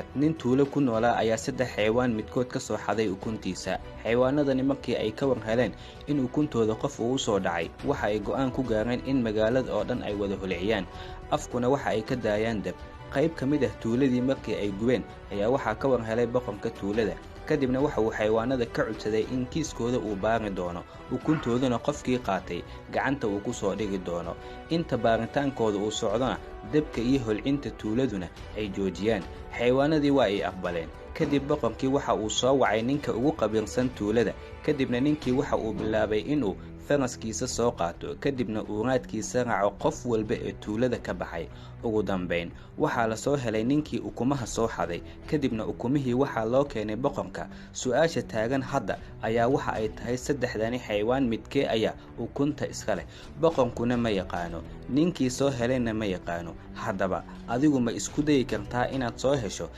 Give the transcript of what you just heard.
Koowaad, nin tuulo ku noolaa ayaa saddex xayawaan midkood ka soo xaday ukuntiisa. Xayawaanadani markii ay ka war heleen in ukuntooda qof uu u soo dhacay, waxa ay go'aan ku gaareen in magaalada oo dhan ay wada holciyaan, afkuna waxa ay ka daayaan dab. Qayb ka mid ah tuuladii markii ay gubeen ayaa waxaa ka war helay boqorka tuulada. Kadibna waxa uu xayawaanada ka codsaday in kiiskooda uu baari doono, ukuntooduna qofkii qaatay gacanta uu ku soo dhigi doono. Inta baaritaankooda uu socdona dabka iyo holcinta tuuladuna ay joojiyaan. Xayawaanadii waa ay aqbaleen. Kadib boqorkii waxa uu soo wacay ninka ugu qabiilsan tuulada. Kadibna ninkii waxa uu bilaabay inuu faraskiisa soo qaato, kadibna uu raadkiisa raaco qof walba ee tuulada ka baxay. Ugu dambayn waxaa la soo helay ninkii ukumaha soo xaday, kadibna ukumihii waxaa loo keenay boqorka. Su-aasha taagan hadda ayaa waxa ay tahay, saddexdani xayawaan midkee ayaa ukunta iska leh? Boqorkuna ma yaqaano, ninkii soo helayna ma yaqaano. Haddaba adigu ma isku dayi kartaa inaad soo hesho?